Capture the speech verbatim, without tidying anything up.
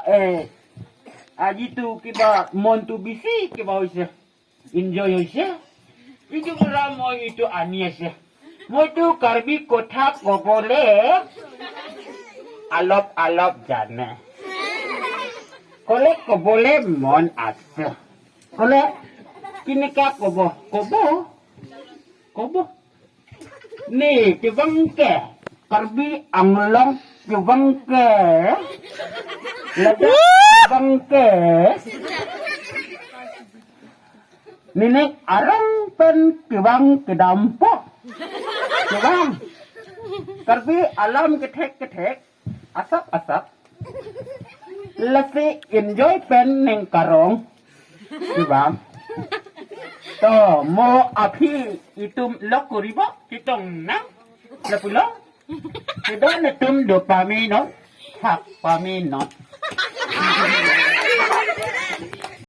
Eh, aji tu kiba mon tu bisi kiba hoise. Enjoy hoise. Itu pura moi itu ani ase. Moi tu Karbi kotha kobole alop alop jane. Kole kobole mon ase. Kole kineka kobo, kobo, kobo. Ni kevang ke Karbi Anglong kevang ke, Ladakh kevang ke, nenek arong pen kevang kedampo. Kevang Karbi alam kethek kethek, asap asap. Lasi enjoy pen neng karong. Kevang. To mo aphi itum lok koribo, kitong nang. Lapulo. Kedon itum do pamenon. Thak pamenon.